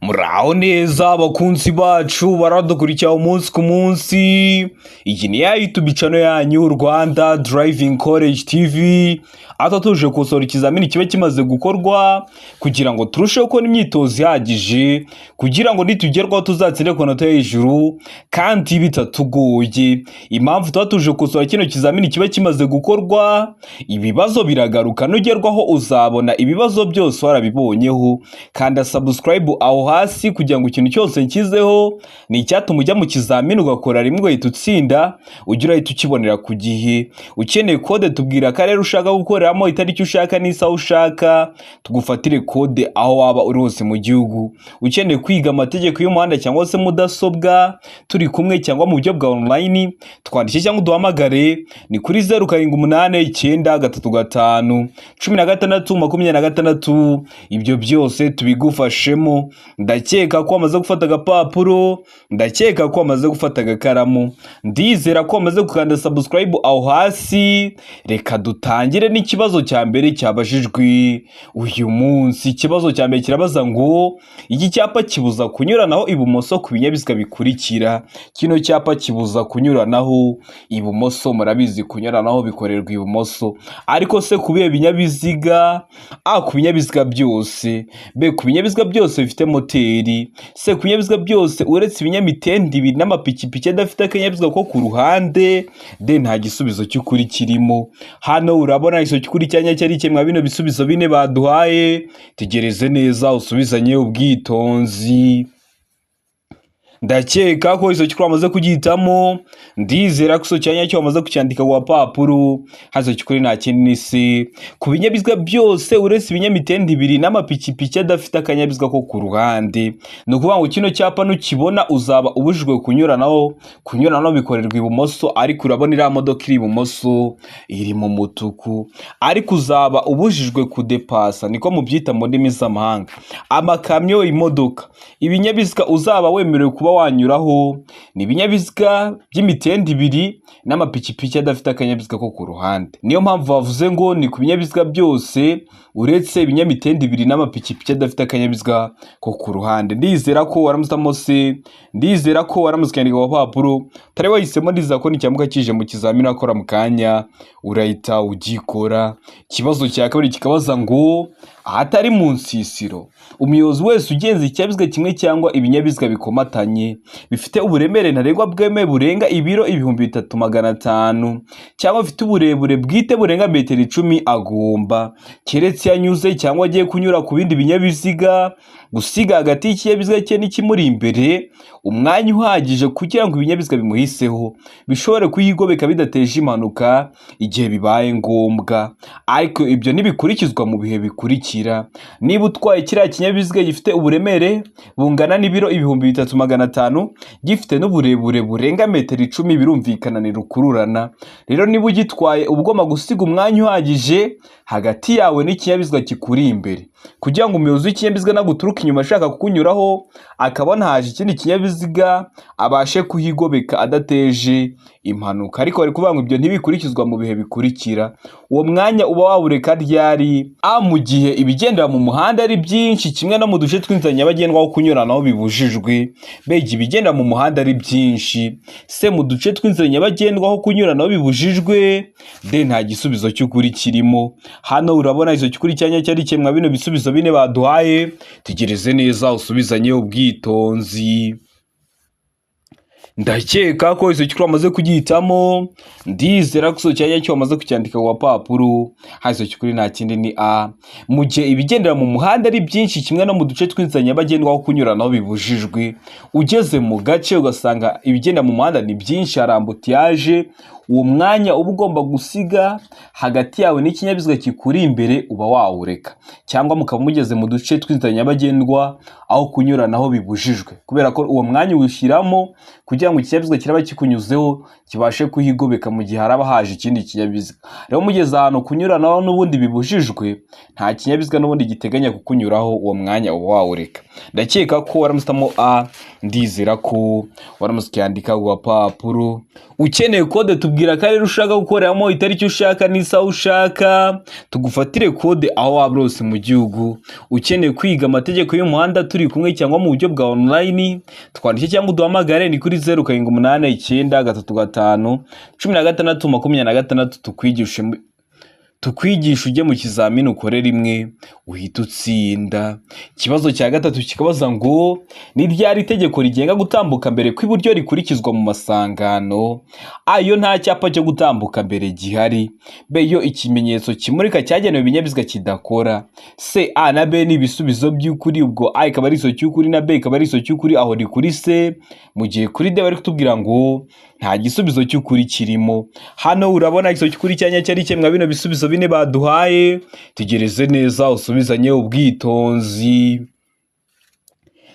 Muraho neza abakunzi bacu baradukurikira umunsi ku munsi. Iyi ni ya YouTube channel yanyu, Rwanda Driving College TV, aho tuje gukosora ikizamini kiba kimaze gukorwa kugira ngo turusheho kubona imyitozo ihagije, kugira ngo nitugerwaho tuzatsinde ku manota yo hejuru kandi bitatugoye. Impamvu tuba tuje gukosora kino kizamini kiba kimaze gukorwa, ibibazo biragaruka, nugerwaho uzabona ibibazo byose warabibonyeho. Kanda subscribe aho hasi kugira ngo ikintu cyose nshyizeho ni icyatuma ujya mu kizamini ugakora rimwe ugahita utsinda, ujye urahita ukibonera ku gihe. Ukeneye kode, tubwira akarere ushaka gukoreramo, itariki ushaka n'isaha ushaka, tugufatire kode aho waba uri hose mu gihugu. Ukeneye kwiga amategeko y'umuhanda cyangwa se mudasobwa turi kumwe cyangwa mu buryo bwa online, twandike cyangwa uduhamagare, ni kuri 0789351626. Ibyo byose tubigufashemo. Ndakeka ko wamaze gufata agapapuro, ndakeka ko wamaze gufata agakaramu, ndizera ko wamaze gukanda subscribe aho hasi. Reka dutangire n'ikibazo cya mbere cyabajijwe uyu munsi. Ikibazo cya mbere kirabaza ngo: iki cyapa kibuza kunyuranaho ibumoso ku binyabiziga bikurikira. Kino cyapa kibuza kunyuranaho ibumoso. Murabizi, kunyuranaho bikorerwa ibumoso, ariko se ku bihe binyabiziga? A, ku binyabiziga byose; B, ku binyabiziga byose bifite moteri; C, ku binyabiziga byose uretse ibinyamitende ibiri n'amapikipiki adafite akanyabiziga ko ku ruhande; D, nta gisubizo cy'ukuri kirimo. Hano urabona igisubizo cy'ukuri cyanya cyari kimwe bino bisubizo bine baduhaye. Tegereze neza, usubizanye ubwitonzi. Ndakeka ko icyo cy'ukuri wamaze kugihitamo, ndizera ko icyo cyanya cyo wamaze kucyandika ku gapapuro. Hano cy'ukuri nta kindi ni C, ku binyabiziga byose uretse ibinyamitende ibiri n'amapikipiki adafite akanyabiziga ko ku ruhande. Ni ukuvuga ngo kino cyapa nukibona uzaba ubujijwe kunyuranaho. Kunyuranaho bikorerwa ibumoso, ariko urabona iriya modoka iri ibumoso iri mu mutuku, ariko uzaba ubujijwe kudepasa, niko mubyita mu ndimi z'amahanga. Amakamyo, imodoka, ibinyabiziga uzaba wemerewe kuba wanyuraho ni ibinyabiziga by'imitende ibiri n'amapikipiki adafite akanyabiziga ko ku ruhande. Niyo mpamvu bavuze ngo ni ku binyabiziga byose uretse ibinyamitende ibiri n'amapikipiki adafite akanyabiziga ko ku ruhande. Ndizera ko waramutse se, ndizera ko waramutse ukandika ku gapapuro utari wahisemo. Ndizera ko nicyamuka kije mu kizamini akora mu kanya urahita ugikora. Ikibazo cya kabiri kikabaza ngo: ahatari mu nsisiro, umuyobozi wese ugenza ikinyabiziga kimwe cyangwa ibinyabiziga bikomatanye bifite uburemere ntarengwa bwemewe burenga ibiro 3500 cyangwa bifite uburebure bwite burenga metero 10 agomba, keretse iyo anyuze cyangwa agiye kunyura ku bindi binyabiziga, gusiga hagati y'ikinyabiziga cye n'ikimuri imbere umwanya uhagije kugira ngo ibinyabiziga bimuhiseho bishobore kuyigobeka bidateje impanuka igihe bibaye ngombwa. Ariko ibyo ntibikurikizwa mu bihe bikurikira: niba utwaye kiriya kinyabiziga gifite uburemere bungana n'ibiro 3500, gifite n'uburebure burenga metero 10, birumvikana ni rukururana. Rero niba ugitwaye, uba ugomba gusiga umwanya uhagije hagati yawe n'ikinyabiziga kikuri imbere, kugira ngo umuyobozi w'ikinyabiziga naguturuka inyuma ashaka kukunyuraho akabona haje ikindi kinyabiziga, abashe kuhigobeka adateje impanuka. Ariko bari kuvuga ngo ibyo ntibikurikizwa mu bihe bikurikira. Uwo mwanya uba wawureka ryari? A, mu gihe ibigendera mu muhanda ari byinshi kimwe no mu duce tw'inzira nyabagendwa aho kunyuranaho bibujijwe; B, ibigenda mu muhanda ari byinshi; C, mu duce tw'inzira nyabagendwa aho kunyuranaho bibujijwe; D, nta gisubizo cy'ukuri kirimo. Hano urabona icyo cy'ukuri cyanya cyari kimwe bino bisubizo bine baduhaye. Tegereze neza, usubizanye ubwitonzi. Ndakeka ko icyo cy'ukuri wamaze kugihitamo, ndizera ko icyo cyanya cyo wamaze kucyandika ku gapapuro. Hano icyo cy'ukuri nta kindi ni A, mu gihe ibigendera mu muhanda ari byinshi kimwe no mu duce tw'inzira nyabagendwa aho kunyuranaho bibujijwe. Ugeze mu gace ugasanga ibigenda mu muhanda ni byinshi, hari embouteillage, uwo mwanya uba ugomba gusiga hagati yawe n'ikinyabiziga kikuri imbere uba wawureka, cyangwa mukaba mugeze mu duce tw'inzira nyabagendwa aho kunyuranaho bibujijwe, kubera ko uwo mwanya uwushyiramo kugira ngo ikinyabiziga kikuri imbere kibashe kuhigobeka kugira ngo ikinyabiziga kiraba kikunyuzeho kibashe kuhigobeka mu gihe haraba haje ikindi kinyabiziga. Rero mugeze ahantu kunyuranaho n'ubundi bibujijwe, nta kinyabiziga n'ubundi giteganya kukunyuraho, uwo mwanya uba wawureka. Ndakeka ko waramusitamo A, ndizera ko waramutse ukiyandika ku gapapuro. Ukeneye kode, tubwira akarere ushaka gukoreramo, itariki ushaka n'isaha ushaka, tugufatire kode aho waba hose mu gihugu. Ukeneye kwiga amategeko y'umuhanda turi kumwe cyangwa mu buryo bwa online, twandike cyangwa uduhamagare, ni kuri 0789351626, tukwigishe ujye mu kizamini ukore rimwe uhita utsinda. Ikibazo cya gatatu kikabaza ngo: ni ryari itegeko rigenga gutambuka mbere kw'iburyo rikurikizwa mu masangano? A, iyo nta cyapa cyo gutambuka mbere gihari. B, iyo ikimenyetso kimurika cyagenewe ibinyabiziga kidakora. C, A na B ni ibisubizo by'ukuri. Ubwo A ikaba ari igisubizo cy'ukuri na B ikaba ari igisubizo cy'ukuri, aho ni kuri C, mu gihe kuri D bari kutubwira ngo nta gisubizo cy'ukuri kirimo. Hano urabona igisubizo cy'ukuri cyanya cyari kimwe bino bisubizo bine baduhaye. Tegereze neza, usubizanye ubwitonzi.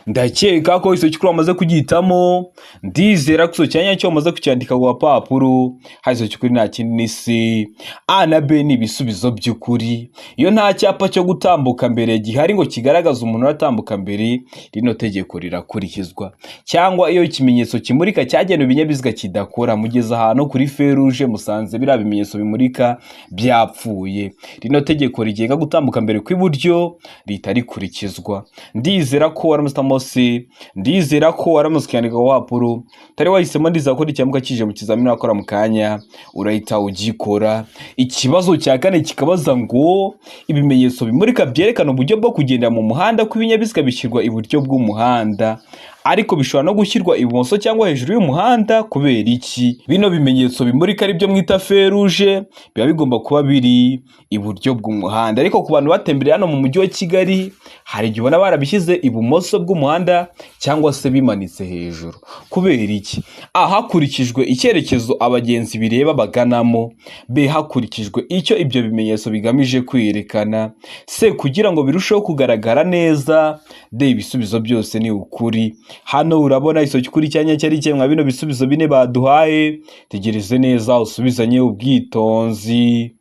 Ndakeka ko igisubizo cy'ukuri wamaze kugihitamo. Ndizera ko igisubizo cya nyacyo wamaze kucyandika ku gapapuro. Hari igisubizo cy'ukuri, nta kindi, ni C. A na B ni ibisubizo by'ukuri. Iyo nta cyapa cyo gutambuka mbere gihari ngo kigaragaze umuntu uratambuka mbere, rino tegeko rirakurikizwa. Cyangwa iyo ikimenyetso kimurika cyagenewe ibinyabiziga kidakora, mugeze ahantu kuri feruje musanze biriya bimenyetso bimurika byapfuye, rino tegeko rigenga gutambuka mbere kw'iburyo rihita rikurikizwa. Ndizera ko waramutse C, ndizera ko waramutse ukiyandika ku gapapuro. Utari wahisemo, ndizera ko nicyamuka kije mu kizamini wakora mu kanya urahita ugikora. Ikibazo cya kane kikabaza ngo: ibimenyetso bimurika byerekana uburyo bwo kugenda mu muhanda kw'ibinyabiziga bishyirwa iburyo bw'umuhanda, ariko bishobora no gushyirwa ibumoso cyangwa hejuru y'umuhanda, kubera iki? Bino bimenyetso bimurika ari byo mwita feruje biba bigomba kuba biri iburyo bw'umuhanda, ariko ku bantu batembereye hano mu mujyi wa Kigali hari igihe ubona barabishyize ibumoso bw'umuhanda cyangwa se bimanitse hejuru. Kubera iki? A, hakurikijwe icyerekezo abagenzi bireba baganamo. B, hakurikijwe icyo ibyo bimenyetso bigamije kwerekana. C, kugira ngo birusheho kugaragara neza. D, ibisubizo byose ni ukuri. Hano urabona igisubizo cy'ukuri cyanya cyari kimwe bino bisubizo bine baduhaye. Tegereze neza, usubizanye ubwitonzi.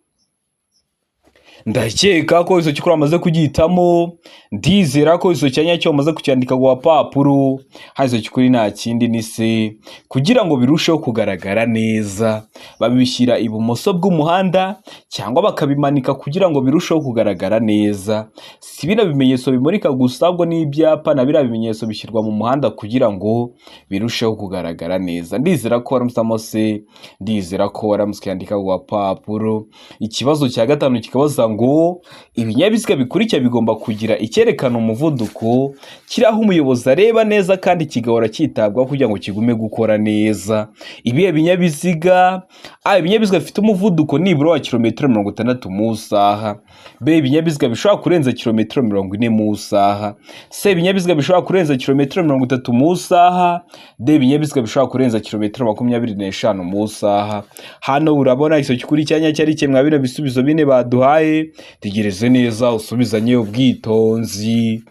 Ndakeka ko igisubizo cy'ukuri wamaze kugihitamo. Ndizera ko igisubizo cya nyacyo wamaze kucyandika ku gapapuro. Hano igisubizo cy'ukuri nta kindi, ni C, kugira ngo birusheho kugaragara neza. Babishyira ibumoso bw'umuhanda cyangwa bakabimanika kugira ngo birusheho kugaragara neza. Si bino bimenyetso bimurika gusa, ahubwo n'ibyapa na biriya bimenyetso bishyirwa mu muhanda kugira ngo birusheho kugaragara neza. Ndizera ko waramutse C, ndizera ko waramutse ukiyandika ku gapapuro. Ikibazo cya gatanu kikabaza ngo: ibinyabiziga bikurikira bigomba kugira icyerekana umuvuduko kiri aho umuyobozi areba neza kandi kigahora cyitabwaho kugira ngo kigume gukora neza. Ibihe binyabiziga? A, ibinyabiziga bifite umuvuduko nibura wa kilometero 60 mu isaha. B, ibinyabiziga bishobora kurenza kilometero 40 mu isaha. C, ibinyabiziga bishobora kurenza kilometero 30 mu isaha. D, ibinyabiziga bishobora kurenza kilometero 25 mu isaha. Hano urabona igisubizo cy'ukuri cyanya cyari kimwe bino bisubizo bine baduhaye. Tegereze neza, usubizanye ubwitonzi.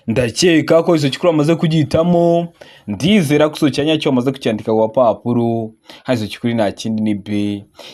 Ndakeka ko igisubizo cy'ukuri wamaze kugihitamo. Ndizera ko igisubizo cya nyacyo wamaze kucyandika ku gapapuro. Hano igisubizo cy'ukuri nta kindi, ni B,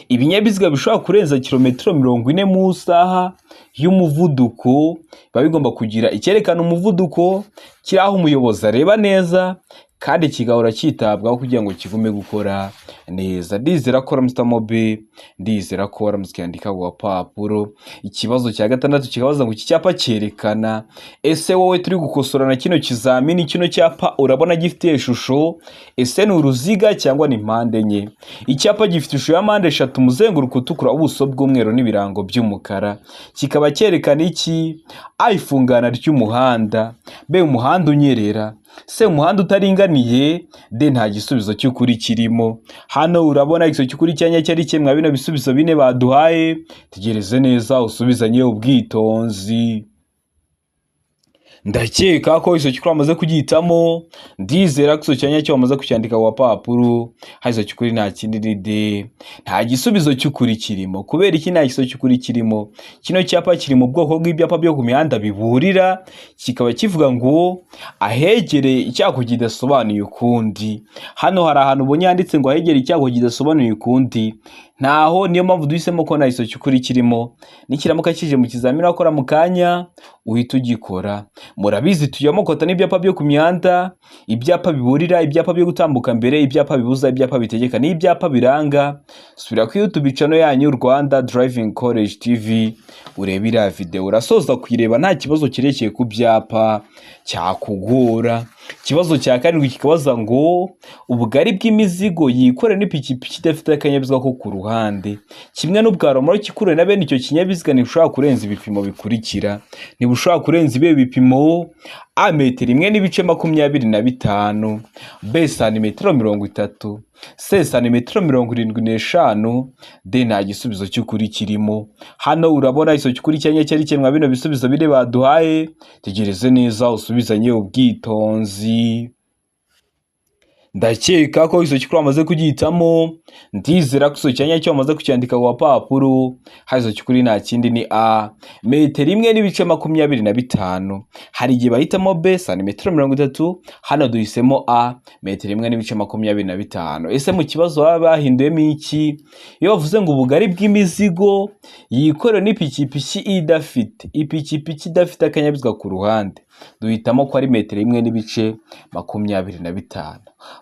ibinyabiziga bishobora kurenza kilometero 40 mu isaha y'umuvuduko biba bigomba kugira icyerekana umuvuduko kiri aho umuyobozi areba neza kandi kigahora cyitabwaho kugira ngo kigume gukora neza. Ndizera ko waramutse B, ndizera ko waramutse ukiyandika ku gapapuro. Ikibazo cya gatandatu kikabaza ngo: iki cyapa cyerekana. Ese wowe turi gukosora na kino kizamini, kino cyapa urabona gifite ishusho? Ese ni uruziga cyangwa ni mpande enye? Icyapa gifite ishusho ya mpande eshatu, umuzenguruko utukura, ubuso bw'umweru n'ibirango by'umukara, kikaba cyerekana iki? A, ifungana ry'umuhanda. B, umuhanda unyerera. C, umuhanda utaringaniye. D, nta gisubizo cy'ukuri kirimo. Hano urabona igisubizo cy'ukuri cyanya cyari kimwe bino bisubizo bine baduhaye. Tegereze neza, usubizanye ubwitonzi. Ndakeka ko iso cy'ukuri wamaze kugihitamo. Ndizera ko iso cyanya cyo wamaze kucyandika ku gapapuro. Hano cy'ukuri nta kindi ni D. Nta gisubizo cy'ukuri kirimo. Kubera iki nta gisubizo cy'ukuri kirimo? Kino cyapa kiri mu bwoko bw'ibyapa byo ku mihanda biburira, kikaba kivuga ngo ahegereye icyago kidasobanuye ukundi. Hano hari ahantu ubonye handitse ngo ahegereye icyago kidasobanuye ukundi, ntaho. Niyo mpamvu duhisemo ko nta gisubizo cy'ukuri kirimo. Nikiramuka kije mu kizamini wakora mu kanya uhita ugikora. Murabizi tujyamo kota n'ibyapa byo ku mihanda, ibyapa biburira, ibyapa byo gutambuka mbere, ibyapa bibuza, ibyapa bitegeka n'ibyapa biranga. Subira kuri YouTube channel yanyu Rwanda Driving College TV urebe iriya video, urasoza kuyireba nta kibazo cyerekeye ku byapa cyakugora. Ikibazo cya karindwi kikabaza ngo ubugari bw'imizigo yikorewe n'ipikipiki idafite akanyabiziga ko ku ruhande kimwe n'ubwa romoroki ikuruwe na bene icyo kinyabiziga ntibushobora kurenza ibipimo bikurikira. Ntibushobora kurenza ibihe bipimo? A, metero 1.25, B, santimetero 30, C, santimetero 75, D, nta gisubizo cy'ukuri kirimo. Hano urabona iso cy'ukuri cyanya cyari kimwe bino bisubizo bine baduhaye. Tegereze neza usubizanye ubwitonzi. Ndakeka ko iso cy'ukuri wamaze kugihitamo. Ndizera ko iso cyanya cyo wamaze kucyandika ku gapapuro. Hano iso cy'ukuri nta kindi ni A, metero 1.25. Hari igihe bahitamo B, santimetero 30. Hano duhisemo A, metero 1.25. Ese mu kibazo baba bahinduyemo iki? Iyo bavuze ngo ubugari bw'imizigo yikorewe n'ipikipiki idafite ipikipiki idafite akanyabiziga ku ruhande, duhitamo ko ari metero 1.25.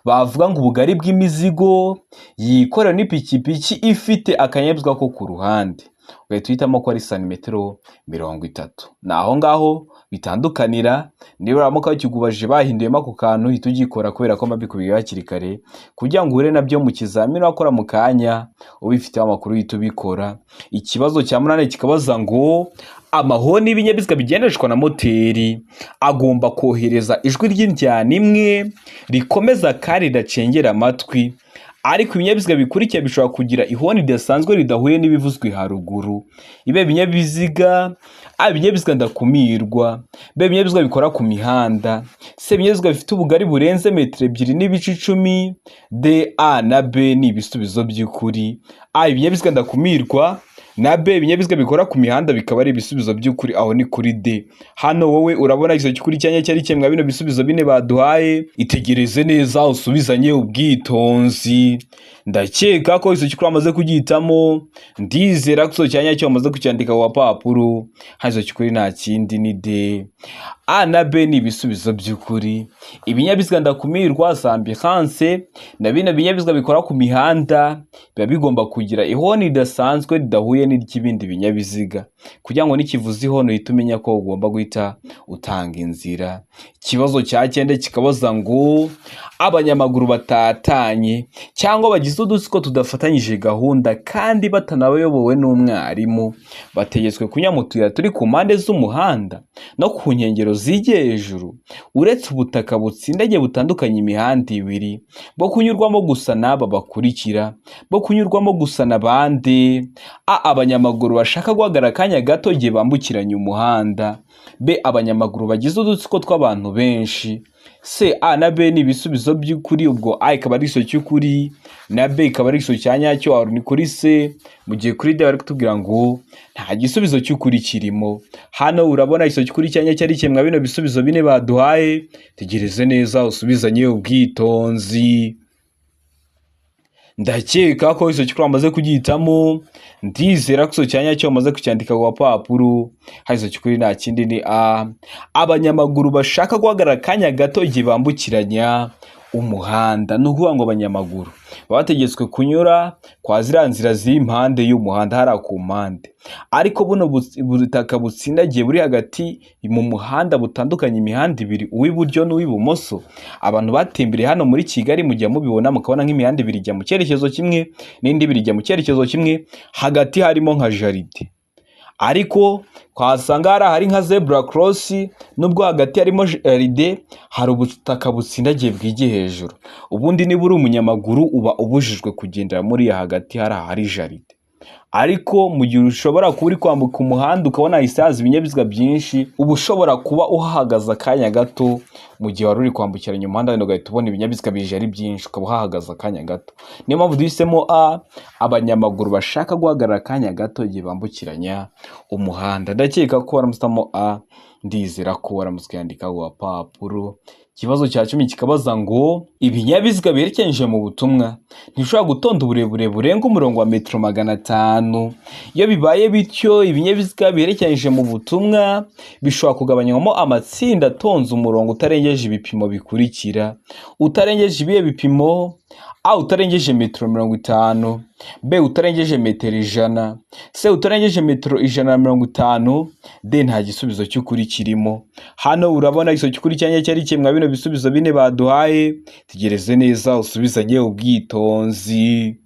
Bavuga ngo ubugari bw'imizigo yikorewe n'ipikipiki ifite akanyabiziga ko ku ruhande, ugahita uhitamo ko ari santimetero 30. Ni aho ngaho bitandukanira. Niba uramuka bakigubajije bahinduyemo ako kantu, uhita ugikora, kubera ko mbabikubwiye hakiri kare kugira ngo uhure nabyo mu kizamini wakora mu kanya ubifiteho amakuru, uhita ubikora. Ikibazo cya munani kikabaza ngo amahoni y'ibinyabiziga bigendeshwa na moteri agomba kohereza ijwi ry'injyana imwe rikomeza kandi ridacengera amatwi, ariko ibinyabiziga bikurikira bishobora kugira ihoni ridasanzwe ridahuye n'ibivuzwe haruguru. Ibe binyabiziga: A, ibinyabiziga ndakumirwa, B, ibinyabiziga bikora ku mihanda, C, ibinyabiziga bifite ubugari burenze metero 2.10, D, A na B ni ibisubizo by'ukuri. A, ibinyabiziga ndakumirwa, na B, ibinyabiziga bikora ku mihanda, bikaba ari ibisubizo by'ukuri. Aho ni kuri D. Hano wowe urabona icyo cy'ukuri cyanya cyari kimwe bino bisubizo bine baduhaye. Itegereze neza usubizanye ubwitonzi. Ndakeka ko icyo cy'ukuri wamaze kugihitamo. Ndizera ko icyo cyanya cyo wamaze kucyandika ku gapapuro. Hano icyo cy'ukuri nta kindi ni D. A na B ni ibisubizo by'ukuri. Ibinyabiziga ndakumirwa za ambulance na bino binyabiziga bikora ku mihanda biba bigomba kugira ihoni ridasanzwe ridahuye n'iry'ibindi binyabiziga, kugira ngo nikivuza ihoni uhite umenya ko ugomba guhita utanga inzira. Ikibazo cya cyenda kikabaza ngo abanyamaguru batatanye cyangwa bagize udutsiko tudafatanyije gahunda kandi batanabayobowe n'umwarimu bategetswe kunyura mu tuyira turi ku mpande z'umuhanda no ku nkengero zigiye hejuru, uretse ubutaka butsindagiye butandukanye imihanda ibiri, bwo kunyurwamo gusa n'aba bakurikira. Bwo kunyurwamo gusa n'abandi: A, abanyamaguru bashaka guhagarara akanya gato igihe bambukiranya umuhanda, B, abanyamaguru bagize udutsiko tw'abantu benshi, C, A na B ni ibisubizo by'ukuri. Ubwo A ikaba ari igisubizo cy'ukuri na B ikaba ari igisubizo cya nyacyo. Aho ni kuri C, mu gihe kuri D bari kutubwira ngo nta gisubizo cy'ukuri kirimo. Hano urabona igisubizo cy'ukuri cya nyacyo ari kimwe bino bisubizo bine baduhaye. Tegereze neza usubizanye ubwitonzi. Ndakeka ko icyo cy'ukuri wamaze kugihitamo. Ndizera ko icyo cyanya cyo wamaze kucyandika ku gapapuro. Hano icyo cy'ukuri nta kindi ni A, abanyamaguru bashaka guhagarara akanya gato igihe bambukiranya umuhanda. Ni ukuvuga ngo abanyamaguru baba bategetswe kunyura kwa ziriya nzira ziri impande y'umuhanda hariya ku mpande, ariko buno butaka butsindagiye buri hagati mu muhanda butandukanye imihanda ibiri, uw'iburyo n'uw'ibumoso. Abantu batembereye hano muri Kigali mujya mubibona, mukabona nk'imihanda ibiri ijya mu cyerekezo kimwe n'indi ibiri ijya mu cyerekezo kimwe, hagati harimo nka jaride, ariko twasanga hari ahari nka zebra cross, nubwo hagati harimo jaride hari ubutaka butsindagiye bwigiye hejuru. Ubundi niba uri umunyamaguru uba ubujijwe kugendera muri hagati hari ahari jaride, Ariko mu gihe ushobora kuba uri kwambuka umuhanda ukabona hahise haza ibinyabiziga byinshi, uba ushobora kuba uhahagaze akanya gato. Mu gihe wari uri kwambukiranya umuhanda, wenda ugahita ubona ibinyabiziga bije ari byinshi, ukaba uhahagaze akanya gato. Niyo mpamvu duhisemo A, abanyamaguru bashaka guhagarara akanya gato igihe bambukiranya umuhanda. Ndakeka ko waramusitamo A, ndizera ko waramutse ukayandika ku gapapuro. Ikibazo cya 10 kikabaza ngo: ibinyabiziga biherekeranyije mu butumwa ntibishobora gutonda uburebure burenga umurongo wa metero 500. Iyo bibaye bityo, ibinyabiziga biherekeranyije mu butumwa bishobora kugabanywamo amatsinda atonze umurongo utarengeje ibipimo bikurikira. Utarengeje ibihe bipimo? A, utarengeje metero 50; B, utarengeje metero 100; C, utarengeje metero 150; D, nta gisubizo cy'ukuri kirimo. Hano urabona igisubizo cy'ukuri cyanya cyari kimwe bino bisubizo bine baduhaye. Tegereze neza, usubizanye ubwitonzi.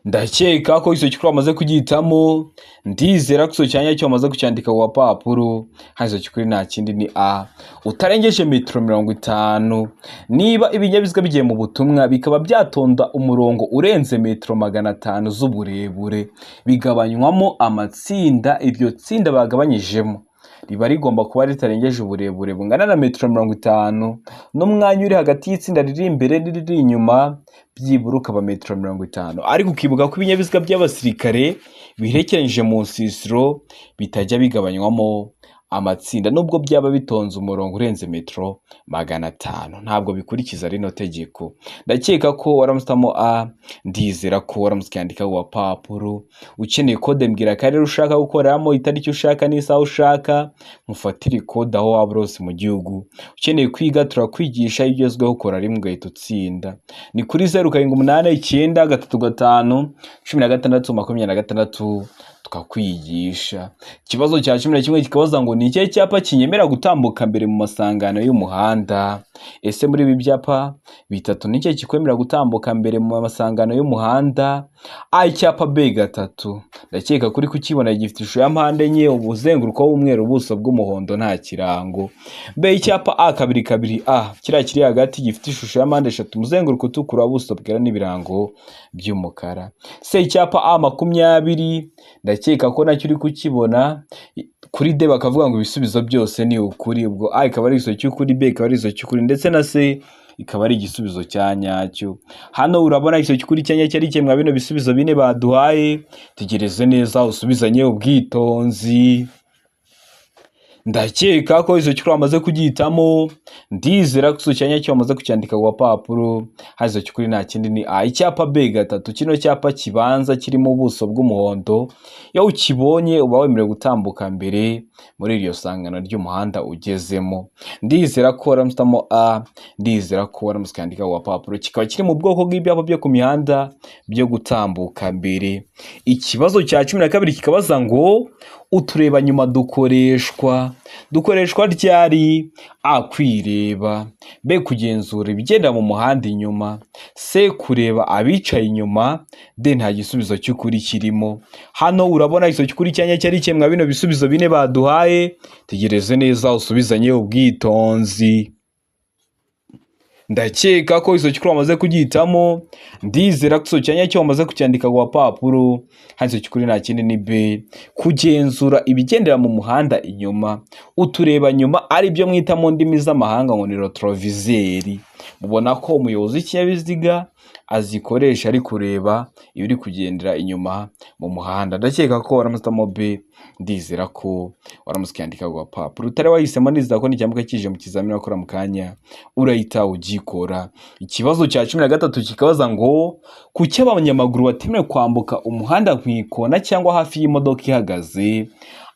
Ndakeka ko icyo cy'ukuri wamaze kugihitamo, ndizera ko icyo cyanya cyo wamaze kucyandika ku gapapuro. Hano icyo cy'ukuri nta kindi ni A, utarengeje metero 50. Niba ibinyabiziga bigiye mu butumwa bikaba byatonda umurongo urenze metero 500 z'uburebure, bigabanywamo amatsinda. Iryo tsinda bagabanyijemo riba rigomba kuba ritarengeje uburebure bungana na metero 50, n'umwanya uri hagati y'itsinda riri imbere n'iriri inyuma byibura ukaba metero 50. Ariko ukibuka ko ibinyabiziga by'abasirikare biherekeranyije mu nsisiro bitajya bigabanywamo amatsinda, nubwo byaba bitonze umurongo urenze metero 500, ntabwo bikurikiza rino tegeko. Ndakeka ko waramusitamo A, ndizera ko waramutse ukandika ku gapapuro. Ukeneye kode, mbwira akarere ushaka gukoreramo, itariki ushaka n'isaha ushaka, mufatire kode aho waba uri hose mu gihugu. Ukeneye kwiga, turakwigisha iyo ugezweho, ukora rimwe ugahita utsinda. Ni kuri 0789351626 tukakwigisha. Ikibazo cya 11 kikabaza ngo: ni ikihe cyapa kinyemera gutambuka mbere mu masangano y'umuhanda? Ese muri ibi byapa bitatu ni ikihe kikwemera gutambuka mbere mu masangano y'umuhanda? A, icyapa B 3, ndakeka kuri kukibona, gifite ishusho ya mpande enye, umuzenguruko w'umweru, ubuso bw'umuhondo, nta kirango. B, icyapa A 22 A, kiriya kiri hagati gifite ishusho ya mpande eshatu, umuzenguruko utukura, ubuso bwera n'ibirango by'umukara. C, icyapa A 20, ndakeka ko nacyo uri kukibona. Kuri D bakavuga ngo ibisubizo byose ni ukuri. Ubwo A ikaba ari igisubizo cy'ukuri, B ikaba ari igisubizo cy'ukuri, ndetse na C ikaba ari igisubizo cya nyacyo. Hano urabona igisubizo cy'ukuri cya nyacyo ari kimwe bino bisubizo bine baduhaye. Tegereze neza, usubizanye ubwitonzi. Ndakeka ko icyo cy'ukuri wamaze kugihitamo, ndizera ko icyo cyanya cyo wamaze kucyandika ku gapapuro. Hano icyo cy'ukuri nta kindi ni A, icyapa B 3. Kino cyapa kibanza kirimo ubuso bw'umuhondo, iyo ukibonye uba wemerewe gutambuka mbere muri iryo sangano ry'umuhanda ugezemo. Ndizera ko waramusitamo A, ndizera ko waramutse ukandika ku gapapuro. Kikaba kiri mu bwoko bw'ibyapa byo ku mihanda byo gutambuka mbere. Ikibazo cya 12 kikabaza ngo: utureba nyuma dukoreshwa ryari? A, kwireba; B, kugenzura ibigenda mu muhanda inyuma; C, kureba abicaye inyuma; D, nta gisubizo cy'ukuri kirimo. Hano urabona igisubizo cy'ukuri cyanya cyari kimwe bino bisubizo bine baduhaye. Tegereze neza, usubizanye ubwitonzi. Ndakeka ko icyo cy'ukuri wamaze kugihitamo, ndizera ko icyo cyanya cyo wamaze kucyandika ku gapapuro. Hano icyo cy'ukuri nta kindi ni B, kugenzura ibigendera mu muhanda inyuma. Utureba nyuma ari byo mwita mu ndimi z'amahanga ngo ni rétroviseur. Mubona ko umuyobozi w'ikinyabiziga azikoresha ari kureba ibiri kugendera inyuma mu muhanda. Ndakeka ko waramusitamo B, ndizera ko waramutse ukandika ku gapapuro. Utari wahisemo, ndizera ko nicyambuka kije mu kizamini wakora mu kanya urahita ugikora. Ikibazo cya 13 kikabaza ngo: kuki abanyamaguru batemerewe kwambuka umuhanda mu ikona cyangwa hafi y'imodoka ihagaze?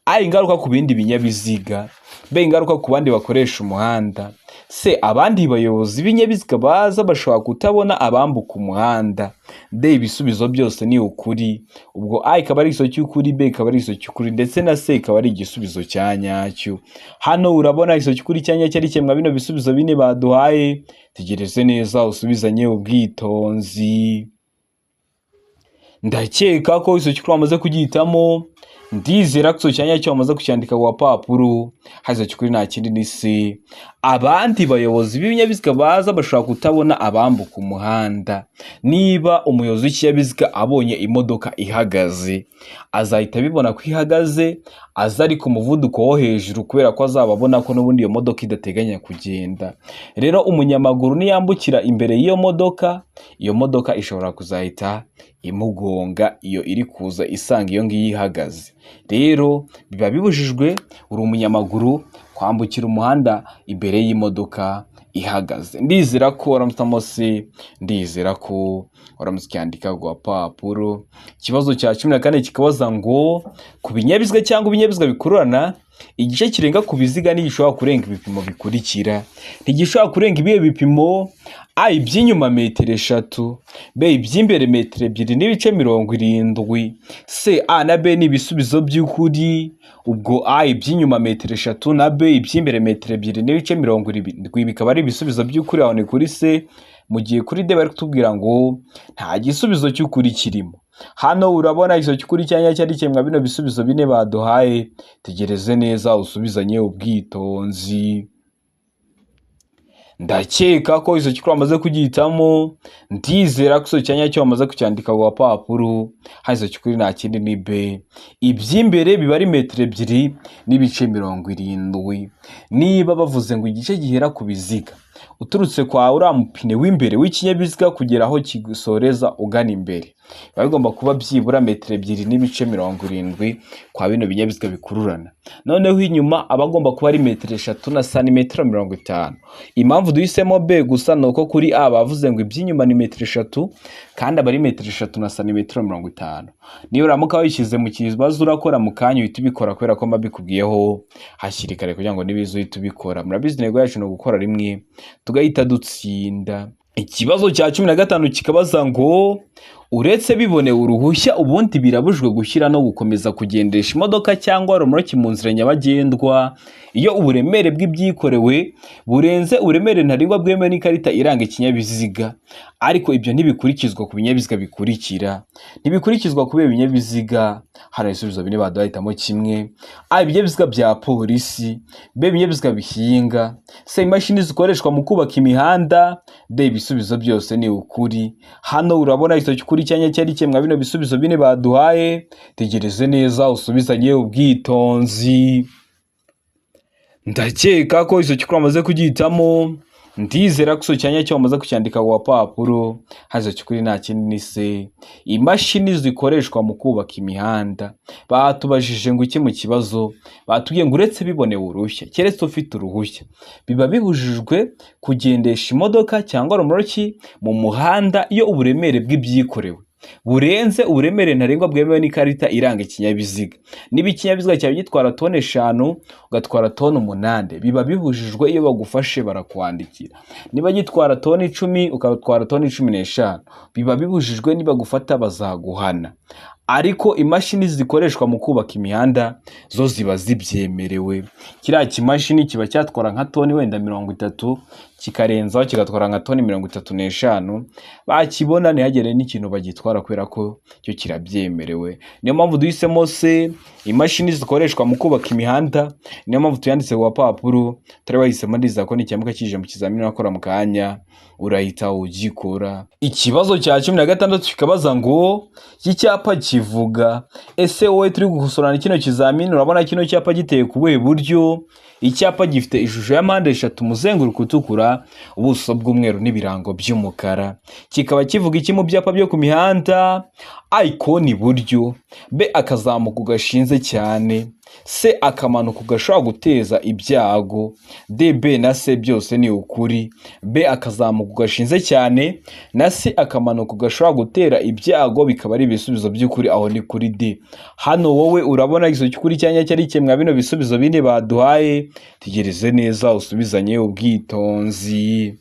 A, ingaruka ku bindi binyabiziga; B, ingaruka ku bandi bakoresha umuhanda; C, abandi bayobozi b'ibinyabiziga baza bashobora kutabona abambuka umuhanda; D, ibisubizo byose ni ukuri. Ubwo A ikaba ari igisubizo cy'ukuri, B ikaba ari igisubizo cy'ukuri, ndetse na C ikaba ari igisubizo cya nyacyo. Hano urabona igisubizo cy'ukuri cya nyacyo ari kimwe bino bisubizo bine baduhaye. Tegereze neza, usubizanye ubwitonzi. Ndakeka ko icyo cy'ukuri wamaze kugihitamo, Ndizera ko icyo cyanya wamaze kucyandika ku gapapuro. Haza cy'ukuri nta kindi ni C. Abandi bayobozi b'ibinyabiziga baza bashobora kutabona abambuka umuhanda. Niba umuyobozi w'ikinyabiziga abonye imodoka ihagaze, azahita abibona ko ihagaze, aza ari ku muvuduko wo hejuru kubera ko azaba abona ko n'ubundi iyo modoka idateganya kugenda. Rero umunyamaguru niyambukira imbere y'iyo modoka, iyo modoka ishobora kuzahita imugonga iyo iri kuza isanga iyo ngiyo ihagaze. Rero biba bibujijwe uri umunyamaguru kwambukira umuhanda imbere y'imodoka ihagaze. Ndizera ko waramutse C, ndizera ko waramutse ucyandika ku gapapuro. Ikibazo cya 14 kikabaza ngo ku binyabiziga cyangwa ibinyabiziga bikururana, igice kirenga ku biziga ntigishobora kurenga ibipimo bikurikira. Ntigishobora kurenga ibihe bipimo? A, iby'inyuma metero 3, B, iby'imbere metero 2.70, C, A na B ni ibisubizo by'ukuri. Ubwo A iby'inyuma metero 3 na B iby'imbere metero 2.70 bikaba ari ibisubizo by'ukuri, aho ni kuri C. Mu gihe kuri D bari kutubwira ngo nta gisubizo cy'ukuri kirimo. Hano urabona igisubizo cy'ukuri cyanya cyari kimwe bino bisubizo bine baduhaye. Tegereze neza usubizanye ubwitonzi. Ndakeka ko izo cy'ukuri wamaze kugihitamo. Ndizera ko icyo cyanya cyo wamaze kucyandika ku gapapuro. Hano icyo cy'ukuri nta kindi ni B. Iby'imbere biba ari metero 2.70. Niba bavuze ngo igice gihera ku biziga uturutse kwa uriya mupine w'imbere w'ikinyabiziga kugera aho kisoreza ugana imbere, biba bigomba kuba byibura metero 2.70 kwa bino binyabiziga bikururana. Noneho inyuma aba agomba kuba ari metero 3 na santimetero 50. Impamvu duhisemo B gusa ni uko kuri A bavuze ngo iby'inyuma ni metero 3 kandi aba ari metero 3 na santimetero 50. Niba uramuka wishyize mu kibazo urakora mu kanya uhita ubikora kubera ko mba mbikubwiyeho hakiri kare kugira ngo nibiza uhite ubikora. Murabizi intego yacu ni ugukora rimwe tugahita dutsinda. Ikibazo cya 15 kikabaza ngo uretse bibonewe uruhushya ubundi birabujijwe gushyira no gukomeza kugendesha imodoka cyangwa romoroki mu nzira nyabagendwa iyo uburemere bw'ibyikorewe burenze uburemere ntarengwa bwemewe n'ikarita iranga ikinyabiziga. Ariko ibyo ntibikurikizwa ku binyabiziga bikurikira. Ntibikurikizwa kubera ibinyabiziga. Hari ibisubizo bine baduhitamo kimwe. A, ibinyabiziga bya polisi, B, ibinyabiziga bihinga, C, imashini zikoreshwa mu kubaka imihanda, D, ibisubizo byose ni ukuri. Hano urabona igisubizo cy'ukuri cyanya cyari kimwe bino bisubizo bine baduhaye. Tegereze neza usubizanye ubwitonzi. Ndakeka ko icyo cy'ukuri wamaze kugihitamo. Ndizera ko icyo cyanya cyo wamaze kucyandika ku gapapuro. Haza cy'ukuri nta kindi ni C, imashini zikoreshwa mu kubaka imihanda. Batubajije ngo iki mu kibazo? Batubwiye ngo uretse bibonewe uruhushya, keretse ufite uruhushya, biba bibujijwe kugendesha imodoka cyangwa romoroki mu muhanda iyo uburemere bw'ibyikorewe burenze uburemere ntarengwa bwemewe n'ikarita iranga ikinyabiziga. Niba ikinyabiziga cyawe gitwara toni 5 ugatwara toni 8, biba bibujijwe, iyo bagufashe barakwandikira. Niba gitwara toni 10 ugatwara toni 15, biba bibujijwe, nibagufata bazaguhana. Ariko imashini zikoreshwa mu kubaka imihanda zo ziba zibyemerewe. Kiriya kimashini kiba cyatwara nka toni wenda 30, kikarenzaho kigatwara nka toni 35, bakibona ntihagere n'ikintu bagitwara kubera ko cyo kirabyemerewe. Niyo mpamvu duhisemo C, imashini zikoreshwa mu kubaka imihanda. Niyo mpamvu tuyanditse ku gapapuro. Turi wahisemo, ndizera ko nicyamuka kije mu kizamini wakora mu kanya urahita ugikora. Ikibazo cya 16 kikabaza ngo iki cyapa kivuga. Ese wowe turi gukosorana kino kizamini urabona kino cyapa giteye ku buhe buryo? Icyapa gifite ishusho ya mpande 3, umuzenguruko utukura, ubuso bw'umweru n'ibirango by'umukara. Kikaba kivuga iki mu byapa byo ku mihanda? A, ikoni iburyo, B, akazamuko gashinze cyane, C, akamanuko gashobora guteza ibyago, D, B na C byose ni ukuri. B, akazamuko gashinze cyane na C, akamanuko gashobora gutera ibyago bikaba ari ibisubizo by'ukuri, aho ni kuri D. Hano wowe urabona igisubizo cy'ukuri cyanya cyari kimwe bino bisubizo bine baduhaye. Tegereze neza usubizanye ubwitonzi.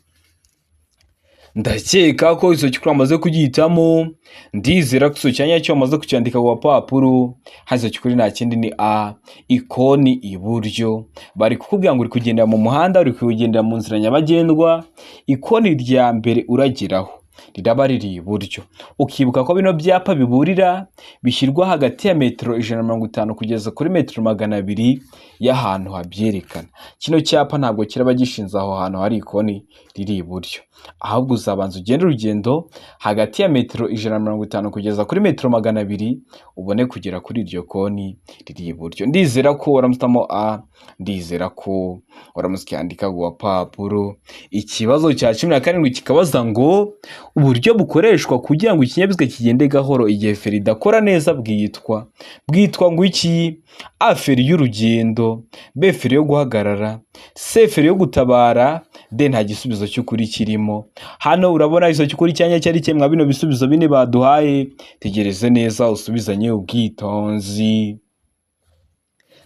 Ndakeka ko icyo cy'ukuri wamaze kugihitamo. Ndizera ko icyo cyanya cyo wamaze kucyandika ku gapapuro. Haza cy'ukuri nta kindi ni A, ikoni iburyo. Bari kukubwira ngo uri kugendera mu muhanda, uri kugendera mu nzira nyabagendwa, ikoni rya mbere urageraho Riraba riri iburyo. Ukibuka ko bino byapa biburira bishyirwa hagati ya metero 150 kugeza kuri metero 200 y'ahantu habyerekana. Kino cyapa ntabwo kiraba gishinze aho hantu hari ikoni riri iburyo, ahubwo uzabanza ugende urugendo hagati ya metero 150 kugeza kuri metero 200 ubone kugera kuri iryo koni riri iburyo. Ndizera ko waramutamo A, ndizera ko waramutse ukiyandika ku gapapuro. Ikibazo cya 17 kikabaza ngo uburyo bukoreshwa kugira ngo ikinyabiziga kigende gahoro igihe feri idakora neza bwitwa ngo iki? A, feri y'urugendo, B, feri yo guhagarara, C, feri yo gutabara, D, nta gisubizo cy'ukuri kirimo. Hano urabona igisubizo cy'ukuri cyanya cyari kimwe bino bisubizo bine baduhaye. Tegereze neza usubizanye ubwitonzi.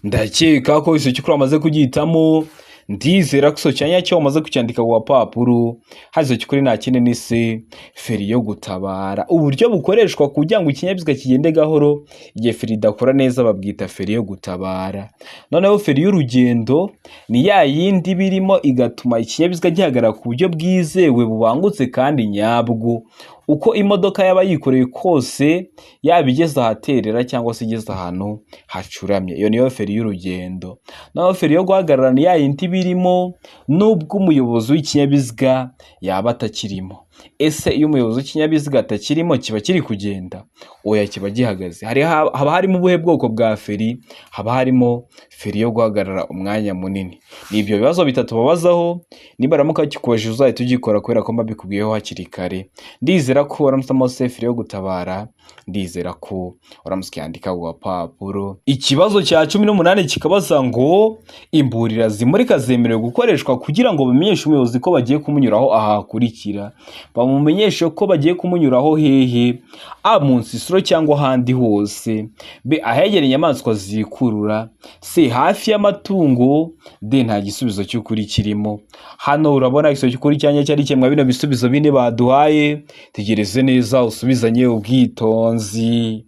Ndakeka ko igisubizo cy'ukuri wamaze kugihitamo. Ndizera ko igisubizo cya nyacyo wamaze kucyandika ku gapapuro. Hano igisubizo cy'ukuri nta kindi ni C, feri yo gutabara. Uburyo bukoreshwa kugira ngo ikinyabiziga kigende gahoro igihe feri idakora neza babwita feri yo gutabara. Noneho feri y'urugendo ni ya yindi birimo igatuma ikinyabiziga gihagarara ku buryo bwizewe, bubangutse kandi nyabwo. Uko imodoka yaba yikoreye kose, yaba igeze ahaterera cyangwa se igeze ahantu hacuramye, iyo niyo feri y'urugendo. Naho feri yo guhagarara ni ya yindi birimo nubwo umuyobozi w'ikinyabiziga yaba atakirimo. Ese iyo umuyobozi w'ikinyabiziga atakirimo kiba kiri kugenda? Oya, kiba gihagaze. Haba harimo ubuhe bwoko bwa feri? Haba harimo feri yo guhagarara umwanya munini. Ni ibyo bibazo bitatu babazaho. Nibaramuka bakikubajije uzahita ugikora kubera ko mbabikubwiyeho hakiri kare. Ndizera ko waramutse se feri yo gutabara, ndizera ko waramutse ukiyandika ku gapapuro. Ikibazo cya 18 kikabaza ngo imburira zimurika zemerewe gukoreshwa kugira ngo bamenyeshe umuyobozi ko bagiye kumunyuraho aha hakurikira. Bamumenyeshe ko bagiye kumunyuraho hehe? A, mu nsisiro cyangwa ahandi hose, B, ahegereye inyamaswa zikurura, C, hafi y'amatungo, D, nta gisubizo cy'ukuri kirimo. Hano urabona igisubizo cy'ukuri cyanya cyari kimwe bino bisubizo bine baduhaye. Tegereze neza usubizanye ubwitonzi.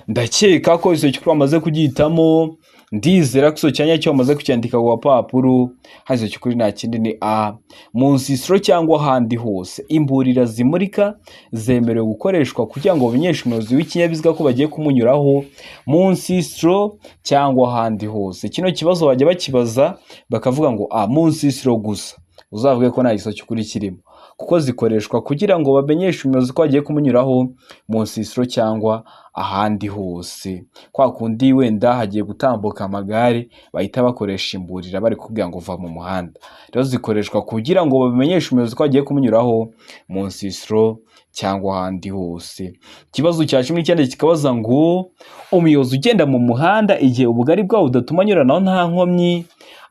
Ndakeka ko igisubizo cy'ukuri wamaze kugihitamo. Ndizera ko igisubizo cya nyacyo wamaze kucyandika ku gapapuro. Hano igisubizo cy'ukuri nta kindi ni A, mu nsisiro cyangwa ahandi hose. Imburira zimurika zemerewe gukoreshwa kugira ngo bamenyeshe umuyobozi w'ikinyabiziga ko bagiye kumunyuraho mu nsisiro cyangwa ahandi hose. Kino kibazo bajya bakibaza bakavuga ngo A, mu nsisiro gusa, uzavuge ko nta gisubizo cy'ukuri kirimo, kuko zikoreshwa kugira ngo bamenyeshe umuyobozi ko bagiye kumunyuraho mu nsisiro cyangwa ahandi hose. Kwa kundi wenda hagiye gutambuka amagare, bahita bakoresha imburira bari kubwira ngo va mu muhanda. Rero zikoreshwa kugira ngo bamenyeshe umuyobozi ko bagiye kumunyuraho mu nsisiro cyangwa ahandi hose. Ikibazo cya 19 kikabaza ngo umuyobozi ugenda mu muhanda igihe ubugari bwawo budatuma anyuranaho nta nkomyi,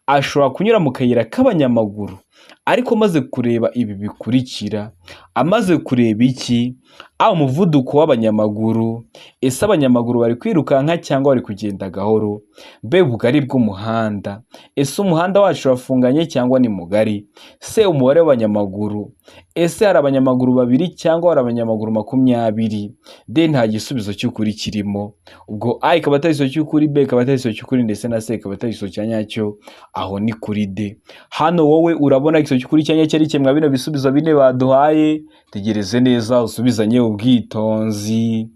ashobora kunyura mu kayira k'abanyamaguru ariko amaze kureba ibi bikurikira. Amaze kureba iki? A, umuvuduko w'abanyamaguru, ese abanyamaguru bari kwirukanka cyangwa bari kugenda gahoro? B, ubugari bw'umuhanda, ese umuhanda wacu urafunganye cyangwa ni mugari? C, umubare w'abanyamaguru, ese hari abanyamaguru babiri cyangwa hari abanyamaguru 20? D, nta gisubizo cy'ukuri kirimo. Ubwo A ikaba atari igisubizo cy'ukuri, B ikaba atari igisubizo cy'ukuri, ndetse na C ikaba atari igisubizo cya nyacyo. Aho ni kuri D. Hano wowe urabona igisubizo cy'ukuri cya nyacyo ari kimwe bino bisubizo bine baduhaye. Tegereze neza usubizanye ubwitonzi.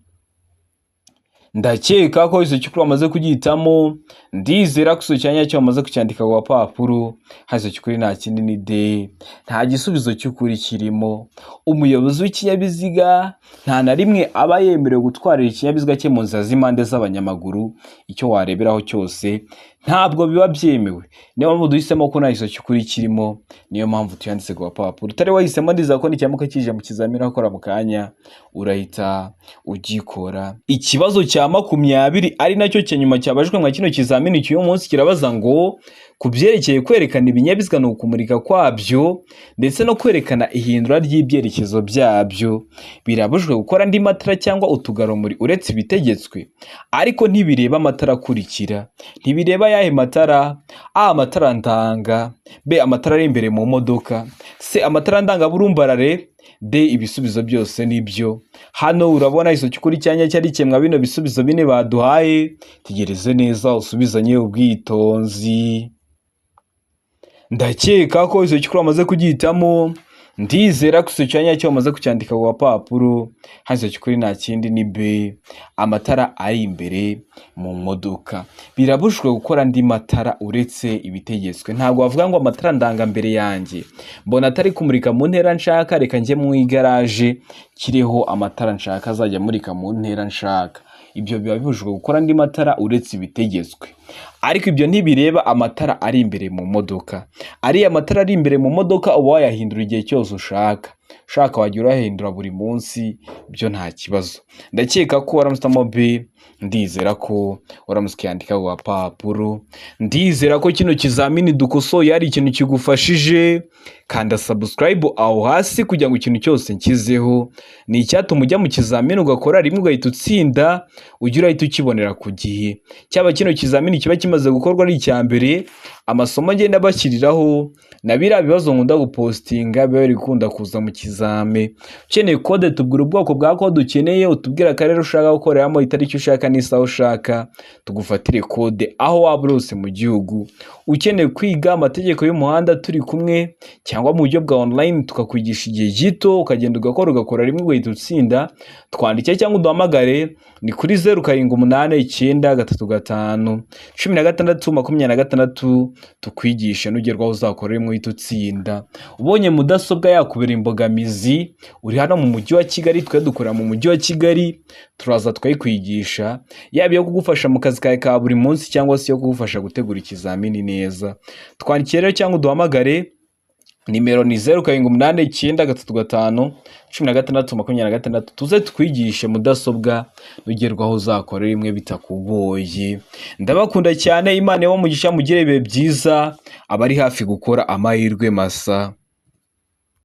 Ndakeka ko igisubizo cy'ukuri wamaze kugihitamo. Ndizera ko igisubizo cya nyacyo wamaze kucyandika ku gapapuro. Hano igisubizo cy'ukuri nta kindi ni D, nta gisubizo cy'ukuri kirimo. Umuyobozi w'ikinyabiziga nta na rimwe aba yemerewe gutwarira ikinyabiziga cye mu nzira z'impande z'abanyamaguru. Icyo wareberaho cyose ntabwo biba byemewe. Niyo mpamvu duhisemo ko nta gisubizo cy'ukuri kirimo, niyo mpamvu tuyanditse ku gapapuro. Utari wahisemo, ndizera ko nikiramuka kije mu kizamini akora mu kanya urahita ugikora. Ikibazo cya 20 ari nacyo cya nyuma cyabajwe mwa kino kizamini cy'uyu munsi kirabaza ngo ku byerekeye kwerekana ibinyabiziga ni ukumurika kwabyo ndetse no kwerekana ihindura ry'ibyerekezo byabyo, birabujijwe gukora andi matara cyangwa utugarurumuri uretse ibitegetswe, ariko ntibireba amatara akurikira. Ntibireba ayahe matara? A, amatara ndanga, B, amatara ari imbere mu modoka, C, amatara ndangaburumbarare, D, ibisubizo byose nibyo. Hano urabona igisubizo cy'ukuri cya nyacyo ari kimwe bino bisubizo bine baduhaye. Tegereze neza usubizanye ubwitonzi. Ndakeka ko igisubizo cy'ukuri wamaze kugihitamo. Ndizera ko icyo cyanya cyo wamaze kucyandika ku gapapuro. Hano kuri nta kindi ni B, amatara ari imbere mu modoka. Birabujijwe gukora andi matara uretse ibitegetswe. Ntabwo wavuga ngo amatara ndangambere yanjye mbona atari kumurika mu ntera nshaka, reka njye mu igaraje kiriho amatara nshaka azajya amurika mu ntera nshaka. Ibyo biba bibujijwe gukora andi matara uretse ibitegetswe. Ariko ibyo ntibireba amatara ari imbere mu modoka. Ariya matara ari imbere mu modoka uba wayahindura igihe cyose ushaka. Ushaka wajya urahindura buri munsi, byo nta kibazo. Ndakeka ko waramutse uhitamo B, ndizera ko waramutse ukiyandika ku gapapuro. Ndizera ko kino kizamini dukosoye hari ikintu kigufashije. Kanda subscribe aho hasi kugira ngo ikintu cyose nshyizeho ni icyatuma ujya mu kizamini ugakora rimwe ugahita utsinda, ujye urahita ukibonera ku gihe. Cyaba kino kizamini kiba kimaze gukorwa ari icya mbere, amasomo ngenda bashyiriraho na biriya bibazo nkunda gupostinga biba biri gukunda kuza mu kizame. Ukeneye kode, tubwira ubwoko bwa kode ukeneye, utubwire akarere ushaka gukoreramo, itariki ushaka n'isaha ushaka, tugufatire kode aho waba uri hose mu gihugu. Ukeneye kwiga amategeko y'umuhanda turi kumwe cyangwa mu buryo bwa online tukakwigisha igihe gito, ukagenda ugakora, ugakora rimwe ugahita utsinda, twandike cyangwa uduhamagare. Ni kuri 0789351626, tukwigishe nugerwaho uzakora rimwe uhita utsinda. Ubonye mudasobwa yakubera imbogamizi, uri hano mu mujyi wa Kigali, twe dukorera mu mujyi wa Kigali, turaza tukayikwigisha, yaba iyo kugufasha mu kazi kawe ka buri munsi cyangwa se iyo kugufasha gutegura ikizamini neza. Twandikire rero cyangwa uduhamagare, nimero ni 0789351626, tuze twigishe mudasobwa nugerwaho uzakora rimwe bitakugoye. Ndabakunda cyane, Imana ibahe umugisha, mugire ibihe byiza, abari hafi gukora amahirwe masa.